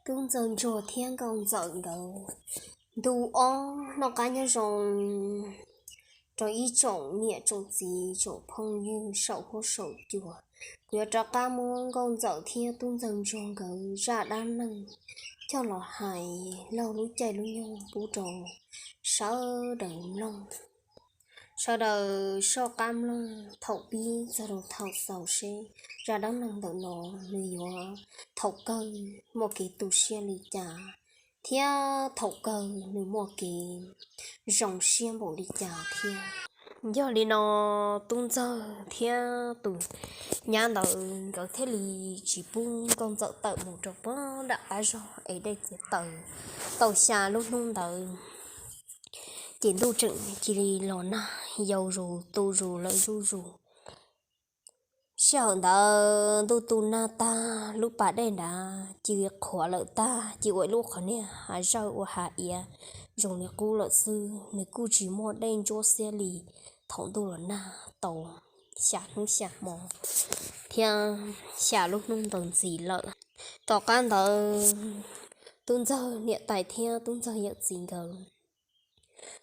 Tub Ntxawg Ntsuag thiab Nkauj Ntxawm nkawd. Ntu ob, noj qab nyob zoo rau ib tsoom niam tsoom txiv tsoom phooj ywg saum huab saum cua. Kuv yuav rov qab muab Nkauj Ntxawm thiab Tub Ntxawg Ntsuag nkawd zaj dab neeg coj los hais laug lub caij lub nyoog pub rau sawv daws mloog. Sawv daws soj qab mloog thaum pib txog rau thaum xaus seb zaj dab neeg ntawm no nws yuav thaum kawg muaj kev tu siab li cas thiab thaum kawg nws muaj kev zoo siab npaum li cas thiab. Yog li no, Tub Ntxawg thiab tus nyab ntawd nkawd thiaj li tsis pub Nkauj Ntxawm tawm mus rau pem nram qab zog es dej txiav taws. Tau xya lub hnub ntawd ces ntuj tseem cia li los nag yau zus tu zus lawm zuj zus. Sij hawm ntawd ntuj tu nag tag, lub pas dej nrad cia li qhuav lawm tag, cia ua ib lub qhov niag hav zawj ua hav iav zoo li qub lawm xwb. Nws kuj tsis muaj dej ntsuab xiab li thaum ntuj los nag tau xya hnub xya hmo thiab xya lub hnub ntawd ntxiv lawm. Tom qab ntawd, Tub Ntxawg niam tais thiab Tub Ntxawg yawm txiv nkawd,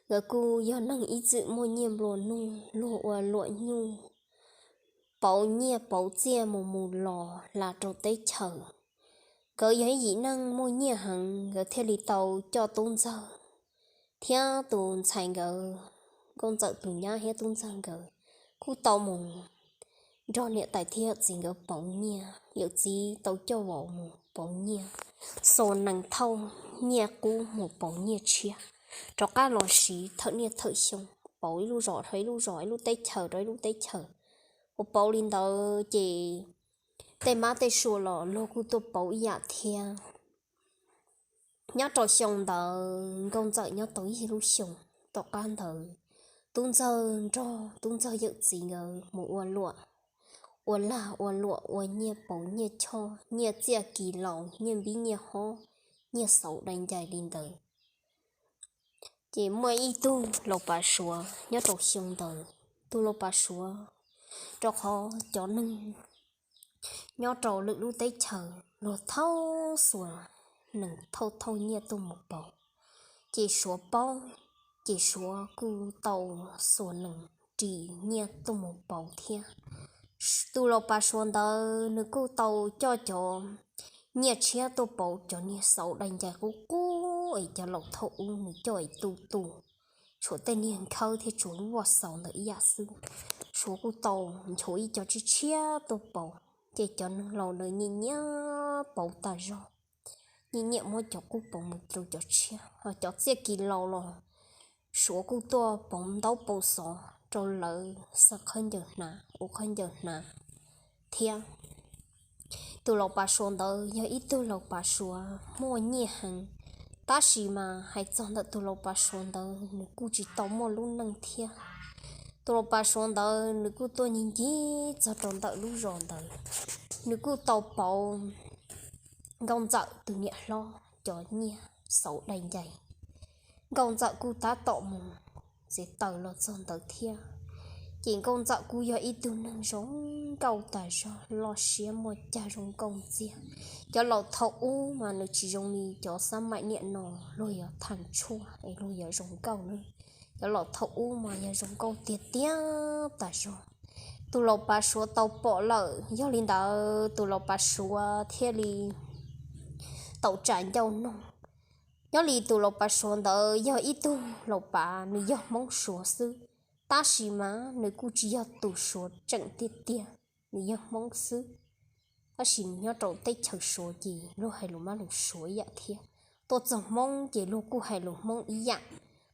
nkawd kuj yog neeg ib txwm muaj nyiaj nplua nuj, luag ua luam nyuj, pauv nyiaj pauv txiaj mus mus los hla rau teb chaws. Nkawd yog ib yim neeg muaj nyiaj heev, nkawd thiaj li tau coj Tub Ntxawg thiab tus ntxhais nkawd, Nkauj Ntxawm tus nyab thiab Tub Ntxawg nkawd kuj tau mus nrog niam tais thiab yawm txiv nkawd pauv nyiaj. Yawm txiv tau coj vauv mus pauv nyiaj, xuas nees thauj nyiaj qub mus pauv nyiaj tshiab rov qab los siv thawm niaj thawm xyoo, pauv ib lub zos rau ib lub zos, ib lub teb chaws rau ib lub teb chaws. Uas pauv li ntawd ces tej mab tej sua los luag kuj tuaj pauv ib yam thiab. Nyob rau xyoo ntawd Nkauj Ntxawm nyob tau ib lub xyoo. Tom qab ntawd Tub Ntxawg nrog Tub Ntxawg yawm txiv nkawd mus ua luam, ua lag ua luam ua nyiaj pauv nyiaj choj, nyiaj txiaj kis laus, nyiaj npib nyiaj hob, nyiaj xauv dai ncais li ntawd. Ces muaj ib tug laus pav suav nyob rau xyoo ntawd. Tus laus pav suav, rau qhov cov neeg nyob rau lwm lub teb chaws luag thauj xuas nees thauj thauj nyiaj tuaj mus pauv, ces suav paub, ces suav kuj tau xuas nees ris nyiaj tuaj mus pauv thiab. Tus laus pav suav ntawd nws kuj tau coj cov nyiaj tshiab tuaj pauv cov niag xauv dai ncais qub qub es cov laus thaum ub nws coj es tu tu, tshuav tej niag nkhawb thiab tshuav lub voj xaus ntawd ib yam xwb. Suav kuj tau nchuav ib co tshiab tshiab tuaj pauv, ces cov neeg laus ntawd nyiam nyiam pauv tas zog, nyiam nyiam muab cov qub pauv mus rau cov tshiab, ho cov txiaj kis laus los suav kuj tuaj pauv ntaub pauv xov rau lawv xa khaub ncaws hnav, ua khaub ncaws hnav thiab. Tus laus pav suav ntawd yog ib tug laus pav suav muaj nyiaj heev, tab sis mas hais txog ntawm tus laus pav suav ntawd nws kuj tsis tau muaj lub neej thiab. Tus laus pav suav ntawd nws kuj tuaj ncig ncig txog rau ntawm lub zos ntawd, nws kuj tau pauv Nkauj Ntxawm tus niam hlob cov nyiaj xauv dai ncais. Nkauj Ntxawm kuj tab tom mus txiav taws los txog ntawd thiab. Ces Nkauj Ntxawm kuj yog ib tug neeg zoo nkauj tas zog, loj siab muaj cag zoo nkauj ntxiag. Cov laus thaum ub mas nws tsis zoo li cov xab maim niaj no luag yuav tham tshuaj es luag yuav zoo nkauj na. Cov laus thaum ub mas yog zoo nkauj tiag tiag tas zog. Tus laus pav suav tau pom lawm, yog li ntawd tus laus pav suav thiaj li tau tsa ncauj noog. Nyob li tus laus pav suav ntawd yog ib tug laus pav, nws yog Hmoob Suav xwb, tab sis mas nws kuj tsis yog tus Suav tseem tiag tiag, nws yog Hmoob xwb. Tab sis nws nyob rau teb chaws Suav ces luag hais lus mab lus Suav ib yam thiab. Tuaj txog Hmoob ces luag kuj hais lus Hmoob ib yam.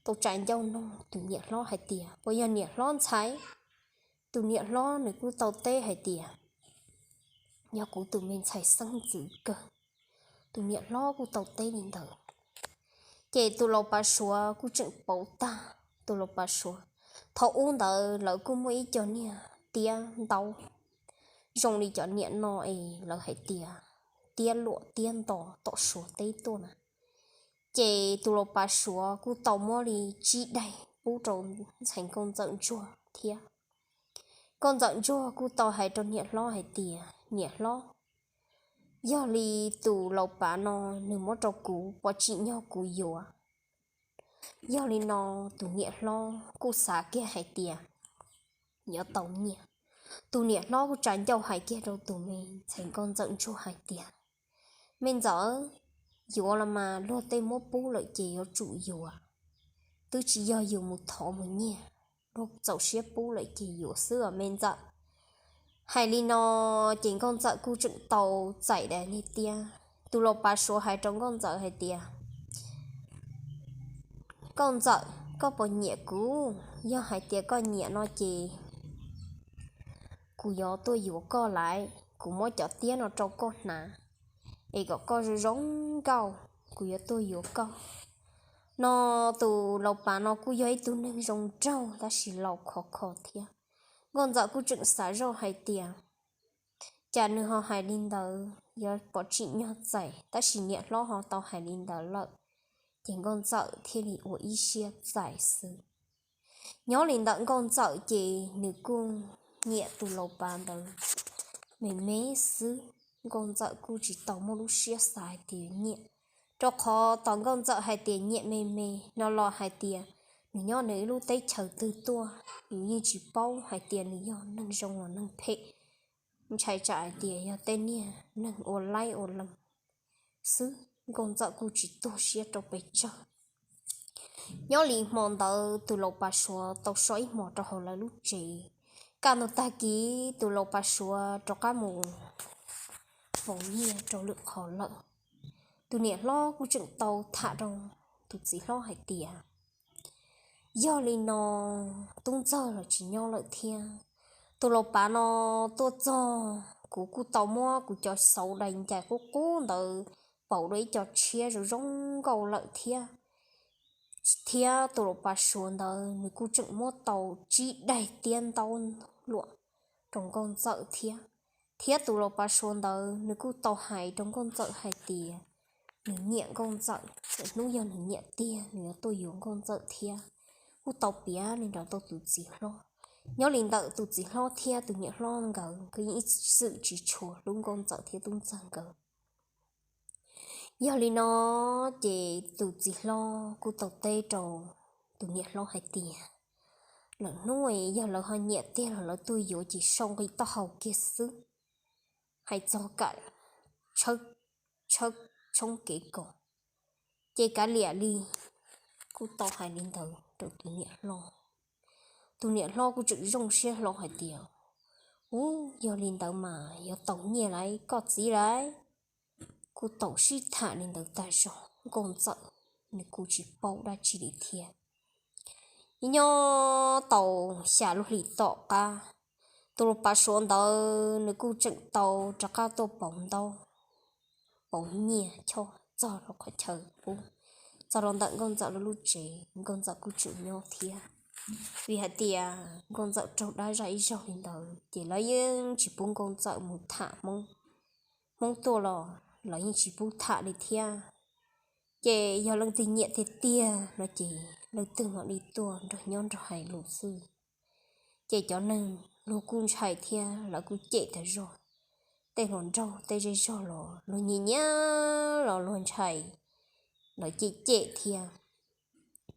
Tau tsa ncauj noog tus niam hlob hais tias puas yog niam hlob ntxhais. Tus niam hlob nws kuj tau teb hais tias yog kuv tus me ntxhais xeeb ntxwv kawg. Tus niam hlob kuj tau teb li ntawd. Ces tus laus pav suav kuj tseem pauv tag. Tus laus pav suav, thaum ub ntawd lawv kuj muaj ib co niag tiab ntaub zoo li cov niam no es lawv hais tias tiab luam tiab nto tom Suav teb tuaj na. Ces tus laus pav suav kuj tau muab li tsib daim pub rau ntxhais nkauj ntxawm ntsuag thiab. Nkauj ntxawm ntsuag kuj tau hais rau niam hlob hais tias niam hlob, Yog li tus laus pav no nws muab rau kuv pov tsim nyog kuv yuav. Yog li no tus niam hlob kuj xav kiag hais tias yuav tau nyiaj. Tus niam hlob kuj tsa ncauj hais kiag rau tus me ntxhais nkauj ntxawm ntsuag hais tias, Me ntxawm, yuav los mas luag tej muab pub lawm ces yuav tsum yuav, twb tsis yog yus mus thov mus nyiag, luag txaus siab pub lawm ces yuav xwb os me ntxawm. Hais li no ces nkauj ntxawm kuj tseem tau txais daim niag tiab. Tus laus pav suav hais rau nkauj ntxawm hais tias, Nkauj ntxawm, koj puas nyiam kuv? Yog hais tias koj nyiam no ces kuv yuav tuaj yuav koj lawm, kuv muab cov tiab no rau koj hnav es kom koj zoo zoo nkauj, kuv yuav tuaj yuav koj. No tus laus pav no kuj yog ib tug neeg zoo nraug tab sis laus khov kho thiab. Nkauj ntxawm kuj tseem xav zoj hais tias, cas nws ho hais li ntawd, yuav pov tsim nyog txais, tab sis niam hlob ho tau hais li ntawd lawm, ces nkauj ntxawm thiaj li ua ib siab txais xwb. Nyob li ntawm nkauj ntxawm ces nws kuj nyiam tus laus pav ntawd me me xwb. Nkauj ntxawm kuj tsis tau muaj lub siab xav hais tias nyiam, rau qhov thaum nkauj ntxawm hais tias nyiam me me no los hais tias nws nyob nws ib lub teb chaws twg tuaj, nws yeej tsis paub hais tias nws yog neeg zoo los neeg phem. Ntshai tsam hais tias yog tej niag neeg ua laib ua lees xwb, nkauj ntxawm kuj tsis tuag siab rau pes tsawg. Nyob li hmo ntawd tus laus pav suav tau so ib hmos rau hauv lawv lub tsev. Kaj ntug tag kis tus laus pav suav rov qab mus faus nyiaj rau lwm qhov lawm. Tus niam hlob kuj tseem tau tham rau tus txiv hlob hais tias, Yog li no tub ntxawg los tsis nyob lawm thiab. Tus laus pav no tuaj txog, kuv kuj tau muab kuv cov xauv dais ncais qub qub ntawd pauv dua ib co tshiab zoo zoo nkauj lawm thiab. Thiab tus laus pav suav ntawd nws kuj tseem muab tau tsib daim tiab ntaub luam rau nkauj ntxawm thiab. Thiab tus laus pav suav ntawd nws kuj tau hais rau nkauj ntxawm hais tias nws nyiam nkauj ntxawm, txawm hnub yog nws nyiam tiag nws yuav tuaj yuav nkauj ntxawm thiab. Kuj tau piav li ntawd rau tus txiv hlob. Nyob li ntawm tus txiv hlob thiab tus niam hlob nkawd, nkawd yeej ib txwm tsis tshua hlub nkauj ntxawm thiab tub ntxawg nkawd. Yog li no ces tus txiv hlob kuj tau teb rau tus niam hlob hais tias, Lwm hnub yog lawv ho nyiam tiag los lawv tuaj yuav ces sau nqi taub hau kiag xwb, hais txog kam tshawb tshoob kev kos, ces kav liam li. Kuj tau hais li ntawd rau tus niam hlob. Tus niam hlob kuj tseem zoo siab hlo hais tias, Ub, yog li ntawd mas yuav tau nyiaj lawm koj txiv lawm. Kuj tau sib tham li ntawd tag zog, nkauj ntxawm nws kuj tsis paub dab tsi li thiab. Nyob tau xya lub hlis tom qab, tus laus pav suav ntawd nws kuj tseem tau rov qab tuaj pauv ntaub pauv nyiaj choj txog rau qhov chaw ub, txog rau ntawm nkauj ntxawm lub lub tsev, nkauj ntxawm kuj tseem nyob thiab. Vim hais tias nkauj ntxawm raug dab zaj ib zaug li ntawd ces lawv yeej tsis pub nkauj ntxawm mus tham hmoob, hmoob tuaj los lawv yeej tsis pub tham li thiab. Ces yog leej twg nyiam tiag tiag no ces leej twg mam li tuaj nrog nyob nrog hais lus xwb. Ces cov neeg luag kuj ntshai thiab lawv kuj cem tas zog. Tej hluas nraug tej zej zog los luag nyiam nyiam los luag ntshai, lawv cem cem thiab.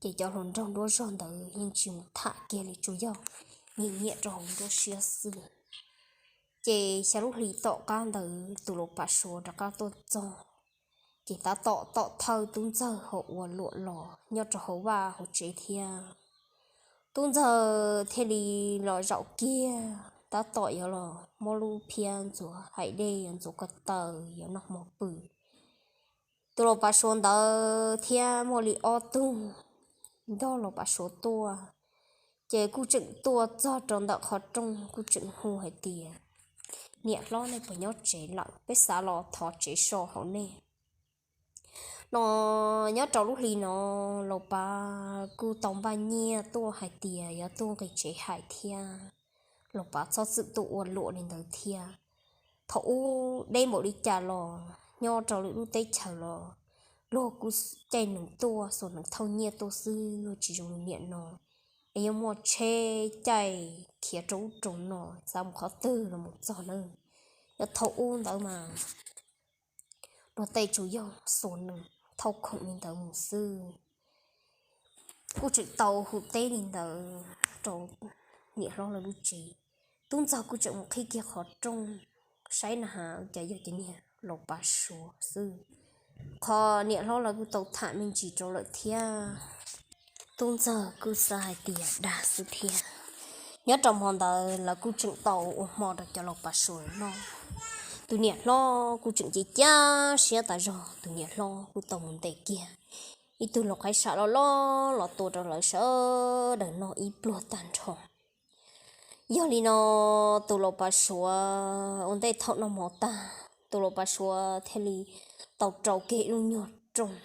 Ces cov hluas nraug nruab zog ntawd yeej tsis mus tham kiag li, tsuas yog nyiam nyiam rau hauv nruab siab xwb. Ces xya lub hlis tom qab ntawd tus laus pav suav rov qab tuaj txog, ces tab tom tom thawj tub ntxawg ho ua luam los nyob rau hauv vaj hauv tsev thiab. Tub ntxawg thiaj li los zaum kiag tab tom yuav los muab lub phiab ntxuav hais dej, yuav ntxuav ko taw, yuav noj hmo pw. Tus laus pav suav ntawd thiab muaj li ob tug nrog laus pav suav tuaj, ces kuj tseem tuaj txog rau ntawm qhov rooj kuj tseem hu hais tias, Niam hlob, nej puas nyob tsev lawm? Peb xav los thov tsev so hauv nej no. Nyob rau lub hli no, laus pav kuj tau npaj nyiaj tuaj hais tias yuav tuaj nqis tsev hais thiab. Laus pav txhob txwm tuaj ua luam li ntawd thiab. Thaum ub deb npaum li cas los nyob rau lwm lub teb chaws los luag kuj caij nees tuaj, xuas nees thauj nyiaj tuaj xwb, luag tsis zoo li niaj no es yuav muaj tsheb caij khiav rau ub rau no, xav mus qhov twg los mus txog na. Yog thaum ub ntawd mas luag tej tsuas yog xuas nees thauj khoom li ntawd mus xwb. Kuj tseem tau hu teb li ntawd rau niam hlob lawv lub tsev. Tub ntxawg kuj tseem mus qhib kiag qhov rooj saib na has cas yog cov niag laus pav suav xwb. Qhov niam hlob lawv kuj tau tham me ntsis rau lawm thiab. Tub ntxawg kuj xav hais tias dag xwb thiab. Nyob rau hmo ntawd lawv kuj tseem tau ua hmo rau cov laus pav suav noj. Tus niam hlob kuj tseem cia siab tas zog, tus niam hlob kuj tau mus ntes kiag ib tug laus qhaib sam loj loj los tua rau lawv sawv daws noj ib pluag tag nrho. Yog li no, tus laus pav suav ua ntej thaum noj hmo tag, tus laus pav suav thiaj li tau rau kiag ib lub nyuag rooj,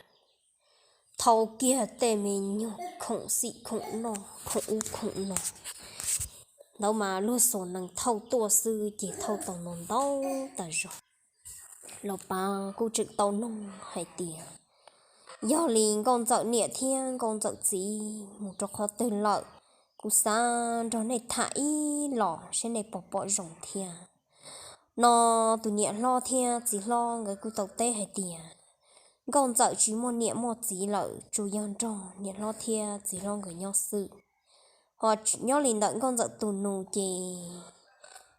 thau kiag tej me nyuag khoom xim khoom noj khoom ub khoom no ntawd mas luag xuas nees thauj tuaj xwb ces thauj tau ntau ntau tas zog. Laus pav kuj tseem tau noog hais tias, yog li nkauj ntxawm niam thiab nkauj ntxawm txiv mus rau qhov twg lawm? Kuv xav nrog nej tham ib los saib nej puas pom zoo thiab. No tus niam hlob thiab txiv hlob nkawd kuj tau teb hais tias, nkauj ntxawm tsis muaj niam muaj txiv lawm, tsuas yog nrog niam hlob thiab txiv hlob nkawd nyob xwb. Ho nyob li ntawm nkauj ntxawm tus nus ces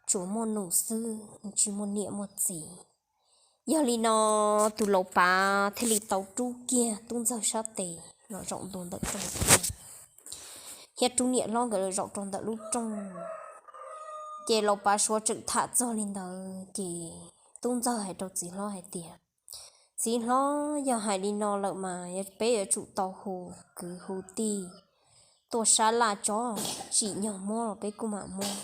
tsuas muaj nus xwb, tsis muaj niam muaj txiv. Yog li no, tus laus pav thiaj li tau rub kiag tub ntxawg sab tes los zaum ntua ntawm rooj thiab, thiab rub niam hlob nkawd los zaum rau ntawm lub rooj. Ces laus pav suav tseem tham txog li ntawd ces tub ntxawg hais rau txiv hlob hais tias, txiv hlob, yog hais li no lawm mas peb yuav tsum tau hu kwv hu tij tuaj sab laj tso, tsim nyog muab los peb kuj mam muab,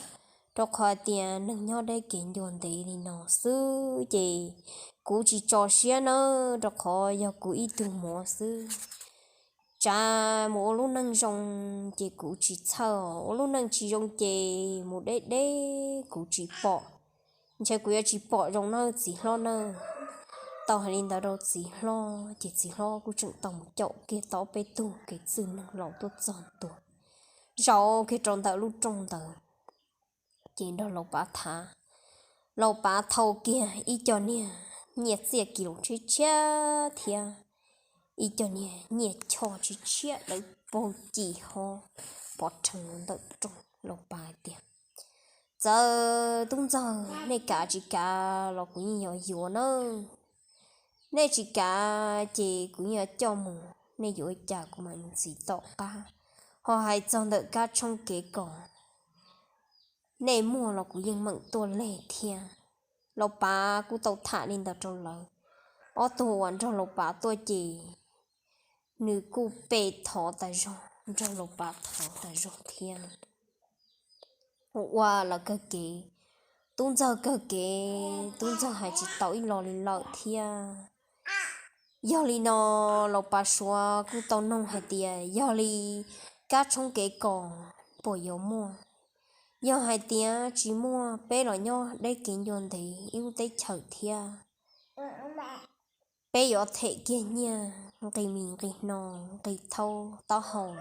rau qhov hais tias neeg nyob deb kev ncua ntev li no xwb ces kuv tsis tso siab nawb, rau qhov yog kuv ib tug muam xwb. Tsav mus ua lub neej zoo ces kuv tsis txhawj, ua lub neej tsis zoo ces mus deb deb kuv tsis pom, ntshe kuv yuav tsis pom zoo nawb txiv hlob nawb. Tau hais li ntawd rau txiv hlob ces txiv hlob kuj tseem tau mus caum kiag tau peb tug kev txwj neeg laus tuaj txog ntua, zaum kiag rau ntawm lub rooj ntawd ces nrog laus pav tham. Laus pav thau kiag ib co niag nyiaj txiaj kis lus tshiab tshiab thiab ib co niag nyiaj choj tshiab tshiab dawb paug ci ho pov rhees ntawm rooj. Laus pav hais tias, txawm tub ntxawg nej kav tsis kav los kuv yeej yuav yuav nawb. Nej tsis kav ces kuv yeej yuav coj mus, nej yuav ua cas kuv mam mus ntxiv tom qab. Ho hais txog ntawm kab tshoob kev kos, nej muaj los kuv yeej meem tuaj leg thiab. Laus pav kuj tau tham li ntawd rau lawv. Ob tug uas nrog laus pav tuaj ces nws kuj pe thov tas zog, nrog laus pav thov tas zog thiab. Ua lawv kawg kev, tub ntxawg kawg kev, tub ntxawg hais tsis tau ib lo li lawm thiab. Yog li no, laus pav suav kuj tau noog hais tias, yog li kab tshoob kev kos puas yuav muaj? Yog hais tias tsis muaj, peb los nyob deb kev ncua ntev ib lub teb chaws thiab, peb yuav them kiag nyiaj nqi mis nqi hno, nqi thaub taub hau,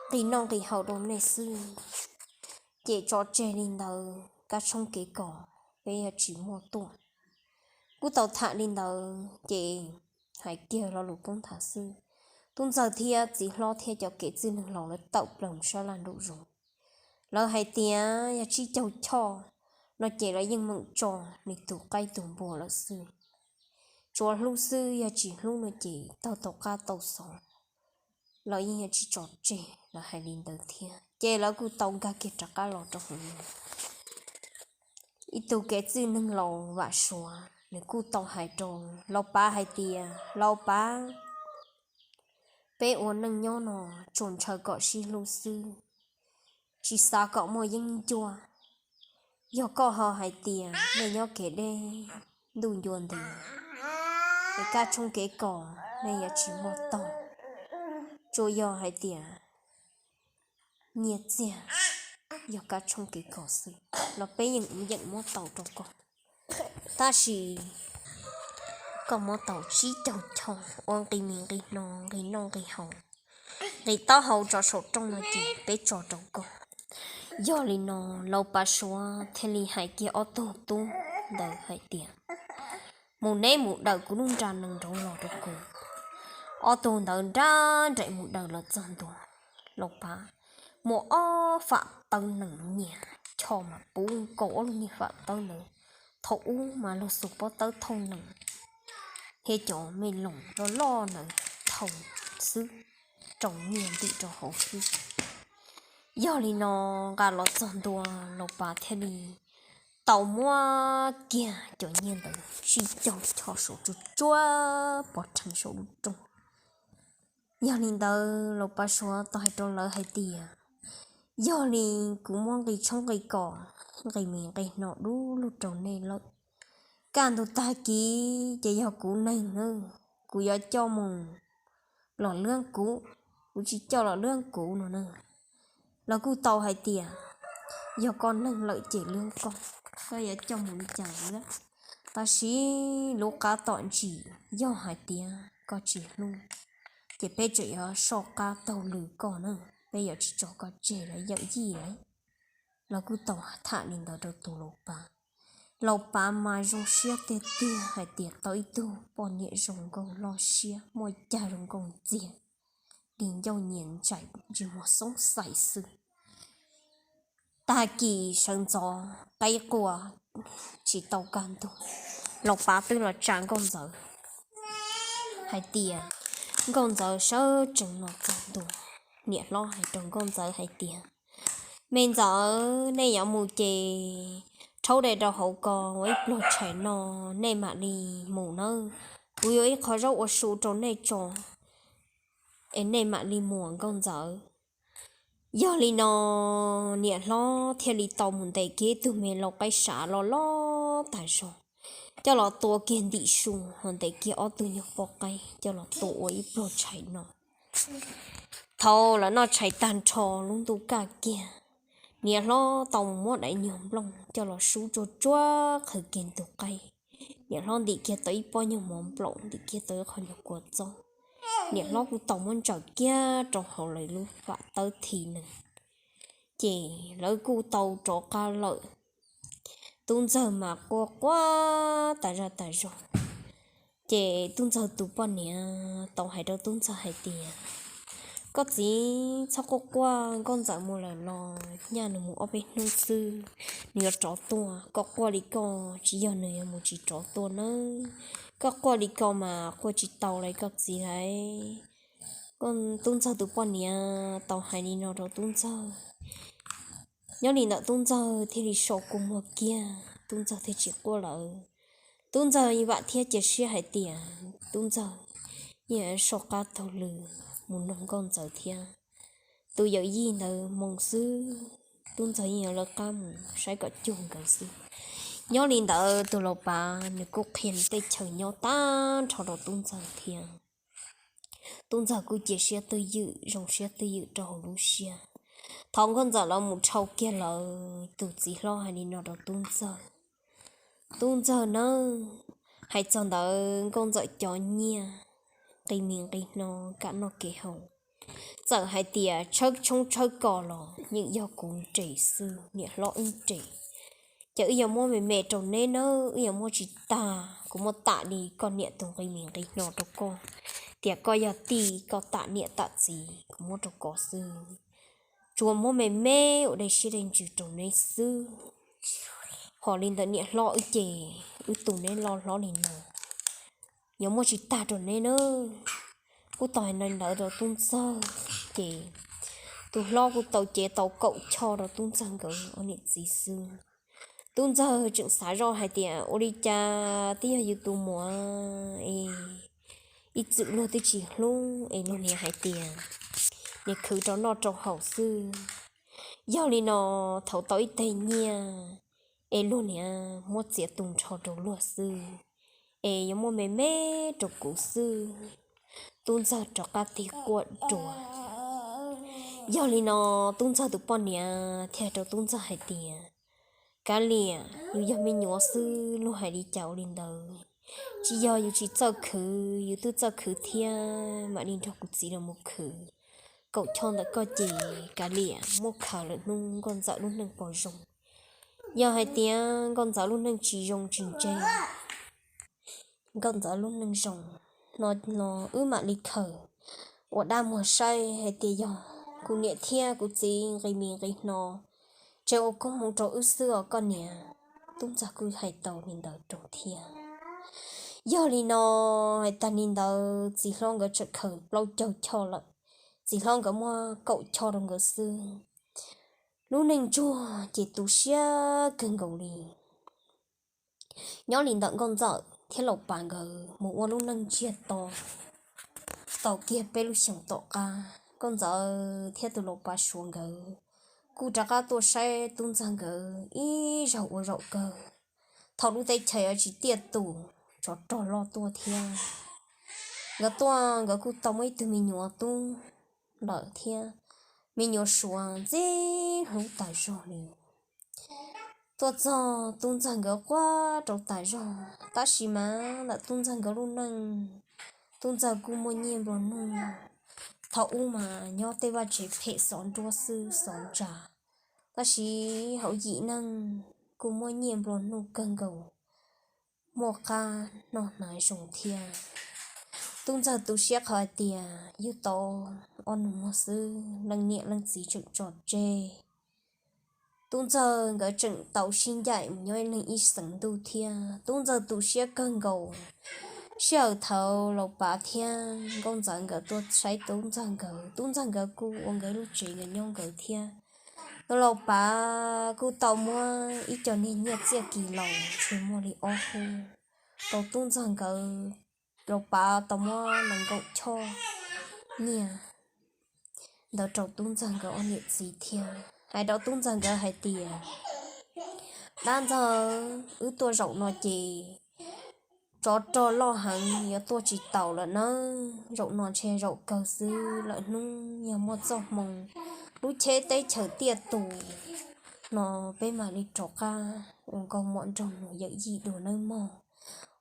nqi noj nqi haus rau nej xwb. Ces tso tseg li ntawd, kab tshoob kev kos peb yuav tsis muaj tuaj. Kuj tau tham li ntawd ces hais kiag lo lus poob nthav xwb. Tub ntxawg thiab txiv hlob thiab cov kev txwj neeg laus lawv tawm plaws sab laj nraum zoov. Lawv hais tias yog tsib caug choj no ces lawv yeej meem tso nws tus qaib tus npua lawm xwb. Tsuav hlub xwb, yog tsis hlub no ces taug tau qab tau xov, lawv yeej yuav tsis tso tseg. Lawv hais li ntawd thiab ces lawv kuj tau nkag kiag rov qab los rau hauv. Ib tug kev txwj neeg laus vam suav nws kuj tau hais rau laus pav hais tias, laus pav, peb ua neej nyob no tsuas ntshaw kom sib hlub xwb, tsis xav kom muaj yeeb ncuab. Yog koj ho hais tias nej nyob kev deb ntuj ncua ntev, es kab tshoob kev kos nej yuav tsis muaj taug. Tsuas yog hais tias nyiaj txiag yog kab tshoob kev kos xwb los peb yeej yeem muab tau rau koj. Tab sis koj muab tau tsib caug choj ua nqi mis nqi hno, nqi noj nqi haus, nqi taub hau tso saum rooj no ces peb tso rau koj. Yog li no, laus pav suav thiaj li hais kiag ob tug tub ntawd hais tias, mus neb mus daws kuv lub nra nees nraud los rau kuv. Ob tug ntawd nrab nraim mus daws los txog ntua, Lauj Pav muaj ob fam tawb nees nyias, choj mas puv nkaus ob lub niag fam tawb ntawd. Thaum ub mas luag xuas pob tawb thauj nees thiab cov me loos roj loj ntawd thauj xwb, rau nyiaj ntim rau hauv xwb. Yog li no, nqa los txog ntua, Lauj Pav thiaj li tau muab kiag cov nyiaj ntawd sib caug choj saum tsuag tsuag pov rhees saum lub rooj. Yog li ntawd, Lauj Pav Suav tau hais rau lawv hais tias, yog li kuv muab nqi tshoob nqi kos, nqi mis nqi hno dub lug rau nej lawm. Kaj ntug tag kis ces yog kuv neeg na, kuv yuav coj mus los luab kuv, kuv tsis coj los luab kuv no na. Lawv kuj tau hais tias, yog koj neeg lawm ces luab koj, koj yuav coj mus li cas luab. Tab sis lub qab tom ntsis yog hais tias koj tsis hlub, ces peb tseem yuav soj qab taug lw koj na, peb yuav tsis tso koj tseg lawm yawm yij lawm. Lawv kuj tau tham li ntawd rau tus Lauj Pav. Lauj Pav mas zoo siab tiag tiag hais tias tau ib tug poj niam zoo nkauj loj siab muaj cag zoo nkauj ntxiag li ncauj nyias ntsais ntsej muag xoob xais xwb. Tag kis sawv ntxov qaib qua tsis tau kaj ntug, Lauj Pav twb los tsa Nkauj Ntxawm hais tias, Nkauj Ntxawm sawv tsees los txog ntua, niam hlob hais rau Nkauj Ntxawm hais tias, me ntxawm, nej yuav mus ces rhaub dej rau hauv ko ua ib pluag tshais no, nej mam li mus nawb. Kuv yuav ib qho zaub ua su rau nej tso es nej mam li mus Nkauj Ntxawm. Yog li no, niam hlob thiaj li tau mus ntes kiag ib tug me lau qaib sav loj loj tag zog, coj los tua kiag ntim su, ho ntes kiag ob tug nyuag poj qaib coj los tua ua ib pluag tshais no. Thaum lawv noj tshais tag nrho lub ntuj kaj kiag, niam hlob tau mus muab daim nyuag nplooj coj los sub tsuag tsuag qhwv kiag ntug qaib. Niam hlob ntim kiag tau ib pob nyuag mov nplaum, ntim kiag tau ib qho nyuag kua txob. Niam hlob kuj tau muab ntsaws kiag rau hauv lawv lub fam tawb thi nees, ces lawv kuj tau rov qab lawm. Tub Ntxawg mas quaj quaj tas zaj tas zog. Ces Tub Ntxawg tus poj niam tau hais rau Tub Ntxawg hais tias, koj txiv, txhob quaj quaj, Nkauj Ntxawm mus lawm los nyaj nws mus ob peb hnub xwb, nws yuav rov tuaj. Koj quaj li koj tsis yog nws yuav mus tsis rov tuaj nawb. Koj quaj li ko mas quaj tsis tau li koj txiv lauj. Tub Ntxawg tus poj niam tau hais li no rau Tub Ntxawg. Nyob li ntawm Tub Ntxawg thiaj li so kua muag kiag, Tub Ntxawg thiaj tsis quaj lawm. Tub Ntxawg vam thiab cia siab hais tias Tub Ntxawg yeej yuav soj qab taug lw mus noog Nkauj Ntxawm thiab. Tus yawm yij ntawd moo xwb, Tub Ntxawg yeej yuav lawv qab mus saib kom cuag nkawd xwb. Nyob li ntawd tus Lauj Pav nws kuj qhia nws tej chaw nyob tag nrho rau Tub Ntxawg thiab. Tub Ntxawg kuj cia siab twj ywm, zoo siab twj ywm rau hauv lub siab. Thaum Nkauj Ntxawm los mus dhau kiag lawm, tus txiv hlob hais li no rau Tub Ntxawg, Tub Ntxawg nawb, hais txog ntawd Nkauj Ntxawm cov nyiaj, nqi mis nqi hno, kev noj kev haus, txawm hais tias tshawb tshoob tshawb kos los yeej yog kuv nres xwb, niam hlob wb nres. Ces wb yuav muab me me rau neb nawb, wb yuav muab tsis tag. Kuv muab tam li koj niam tus nqi mis nqi hno rau koj, tias koj yog tij koj tam niam tam txiv, kuv muab rau koj xwb. Tsuas muab me me ua dej siab dej ntsws rau neb xwb. Ho li ntawm niam hlob wb ces wb tu neb loj hlob li no, yuav muab tsis tag rau neb nawb. Kuj tau hais li ntawd rau Tub Ntxawg, ces tus hlob kuj tau cev tau kaum choj rau Tub Ntxawg nkawd ob niam txiv xwb. Tub Ntxawg tseem xav zoj hais tias ua li cas twb yog yus tus muam es ib txwm luag twb tsis hlub es luag niaj hais tias niaj khwv rau noj rau haus xwb. Yog li no, thaum tau ib teg nyiaj es luag niaj muab txiav tu nrho rau luag xwb, es yuav muab me me rau kuv xwb. Tub Ntxawg rov qab tig quaj dua. Yog li no, Tub Ntxawg tus poj niam thiaj rau Tub Ntxawg hais tias, kav liam, yus yog me nyuam xwb, luag hais li cas ua li ntawd. Tsis yog yus tsis txawj khwv, yus twb txawj khwv thiab, mam li nrog kuv txiv los mus khwv. Kaum choj ntawm koj ces kav liam, muab khaws lawm hnub Nkauj Ntxawm lub neej puas zoo. Yog hais tias Nkauj Ntxawm lub neej tsis zoo tsis ntse, Nkauj Ntxawm lub neej zoo no, no wb mam li khaws ua dab muag saib hais tias yog kuv niam thiab kuv txiv nqis mis nqis hno tseem ua koob hmoov rau wb xwb os koj niam. Tub Ntxawg kuj hais tau li ntawd rau thiab. Yog li no, hais tag li ntawd txiv hlob nkawd tseem khaws plaub caug choj lawm, txiv hlob nkawd muab kaum choj rau nkawd xwb. Lub neej ntsuag ces tu siab kawg nkaus li. Nyob li ntawm Nkauj Ntxawm thiab Laus Pav nkawd mus ua lub neej ntsiag to tau kiag peb lub xyoos tom qab, Nkauj Ntxawm thiab tus Laus Pav Suav nkawd kuj rov qab tuaj saib Tub Ntxawg nkawd ib zaug ua zaum kawg. Thaum lub teb chaws yuav tsis tiaj tus, tsov rog loj tuaj thiab. Nkawd tuaj nkawd kuj tau muaj ib tug me nyuam tub lawm thiab, me nyuam suav ntxim hlub tas zog li. Tuaj txog Tub Ntxawg nkawd quaj rau tas zog, tab sis mas ntawm Tub Ntxawg nkawd lub neej, Tub Ntxawg kuj muaj nyiaj nplua nuj. Thaum ub mas nyob tej vaj tsev phem xov nruab xwb xov ntsa, tab sis hauv yim neeg kuj muaj nyiaj nplua nuj kawg nkaus, muaj qab noj hnav zoo thiab. Tub Ntxawg tu siab qhov hais tias yug tau ob nus muag xwb leej niam leej txiv tseem tso tseg. Tub Ntxawg nkawd tseem tau sib ncaim mus nyob ib leeg ib xeev ntuj thiab. Tub Ntxawg tu siab kawg nkaus. Sij hawm thaum Laus Pav thiab Nkauj Ntxawm nkawd tuaj saib Tub Ntxawg nkawd, Tub Ntxawg nkawd kuj ua nkawd lub tsev nkawd nyob nkawd thiab. Nkawd Laus Pav kuj tau muab ib co niag nyiaj txiaj kis laus ntshe muaj li ob hub rau Tub Ntxawg nkawd. Laus Pav tau muab nees nkaum choj nyiaj ntawd rau Tub Ntxawg nkawd ob niam txiv thiab hais rau Tub Ntxawg nkawd hais tias, Dab Ntxawg, wb tuaj zaum no ces tsov rog loj heev yuav tuaj tsis taus lawm nawb. Zaum no ntshe zaum kawg xwb, lwm hnub yog muaj txoj hmoo lub teb chaws tiaj tus no peb mam li rov qab ua nkauj muam nraug nus yawm yij dua nawb mog.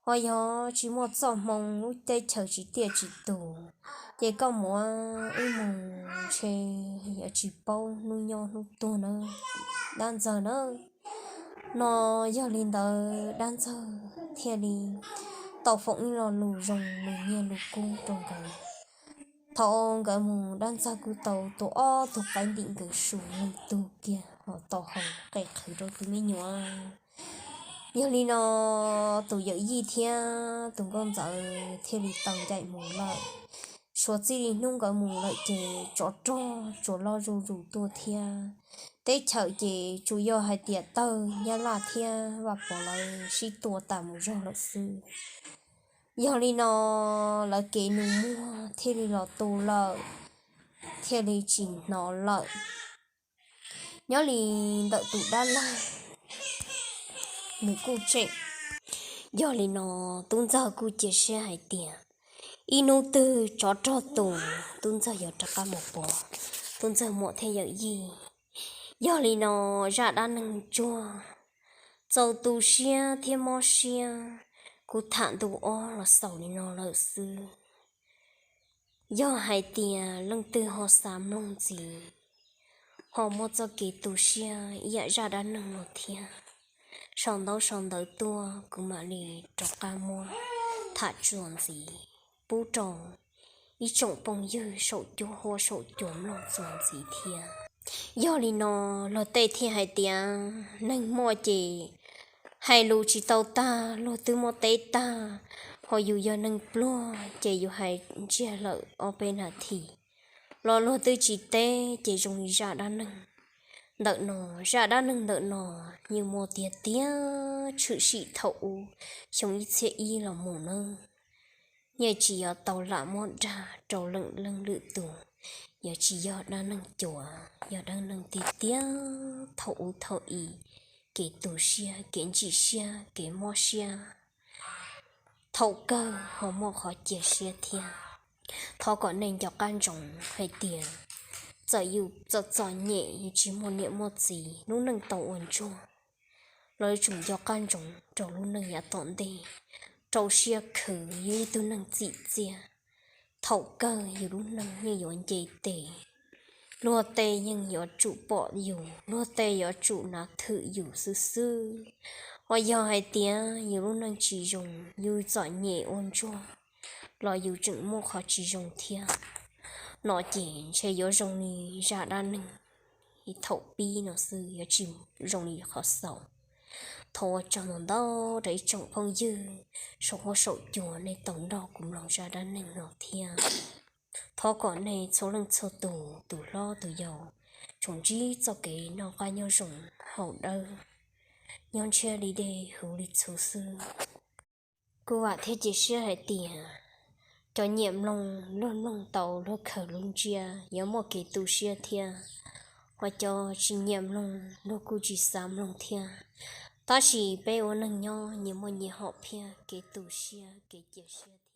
Ho yog tsis muaj txoj hmoo lub teb chaws tsis tiaj tsis tus, ces koj muab wb mus ntshe yuav tsis paub hnub nyob hnub tuag nawb Dab Ntxawg nawb. No yog li ntawd Dab Ntxawg thiaj li tau foom ib lo lus zoo lus nyiaj lus kub rau nkawd. Thaum nkawd mus Dab Ntxawg kuj tau tua ob tug qaib ntim nkawd su leej tug kiag ho tau haus qe qhwv rau tus me nyuam. Yog li no tus yawm yij thiab tus nkauj ntxawm thiaj li tau ncaim mus lawm. Suav txij li hnub nkawd mus lawm ces tsov rog tsuas loj zuj zus tuaj thiab. Teb chaws ces tsuas yog hais tias tawg Nyab Laj thiab Vaj Pov lawv sib tua tas mus zog lawm xwb. Yog li no lawv kev nus muag thiaj li los tu lawm, thiaj li tsis hnov lawm. Nyob li ntawm tus dab laug nws kuj tseem, yog li no Tub Ntxawg kuj cia siab hais tias ib hnub twg tsov rog tus, Tub Ntxawg yuav rov qab mus pom Tub Ntxawg muam thiab yawm yij. Yog li no zaj dab neeg ntsuag txaus tu siab thiab mob siab, kuv tham ntu ob los xaus li no lawm xwb. Yog hais tias leej twg ho xav mloog ntxiv, ho muaj txoj kev tu siab ib yam zaj dab neeg no thiab, sau ntaub sau ntawv tuaj kuv mam li rov qab muab tham txuas ntxiv pub rau ib tsoom phooj ywg saum cuab huab saum cua mloog txuas ntxiv thiab. Yog li no luag tej thiaj hais tias neeg muaj ces hais lus tsis tau tag, luag twb muab teb tag, ho yus yog neeg pluag ces yus hais ntsiag lawm ob peb nas this los luag twb tsis teb ces zoo li zaj dab neeg ntawm no. Zaj dab neeg ntawm no yeej muaj tiag tiag, tshwm sim thaum ub xyoo ib txhiab ib los mus nawb. Yeej tsis yog tau lam muab dag rau leej leej lwm tus, yog tsis yog dab neeg cuav, yog dab neeg tiag tiag thaum ub thaum i, kev tu siab, kev ntsim siab, kev mob siab thaum kawg ho muaj qhov cia siab thiab. Thov kom nej nco qab ntsoov hais tias txawm yus txom txom nyem, yus tsis muaj niam muaj txiv, lub neej tau ua ntsuag los yuav tsum nco qab ntsoov rau lub neej yav tom ntej, rau siab khwv yus ib tug neeg txim txiaj. Thaum kawg yus lub neej yeej yuav nce tes, luag tej yeej yuav tsum pom yus, luag tej yuav tsum nav thwm yus xwb xwb. Uas yog hais tias yus lub neej tsis zoo, yus txom nyem ua ntsuag los yus tseem muaj qhov tsis zoo thiab no ces ntshe yuav zoo li zaj dab neeg thaum pib no xwb, yuav tsis zoo li qhov xaus. Thov ua tsaug ntau ntau rau ib tsoom phooj ywg saum huab saum cua nej tau nrog kuv mloog zaj dab neeg no thiab. Thov kom nej txhua leej txhua tus, tus hlob tus yau, tsuas ntsib txoj kev noj qab nyob zoo, haus dawb, nyob ntshiab li dej huv li txhuv xwb. Kuv vam thiab cia siab hais tias cov nyiam mloog, luag mloog tau luag khaws lub ntsiab yuav muaj kev tu siab thiab, hos cov tsis nyiam mloog luag kuj tsis xav mloog thiab. Tab sis peb ua neeg nyob nyias muaj nyias hom phiaj, kev tu siab kev cia siab.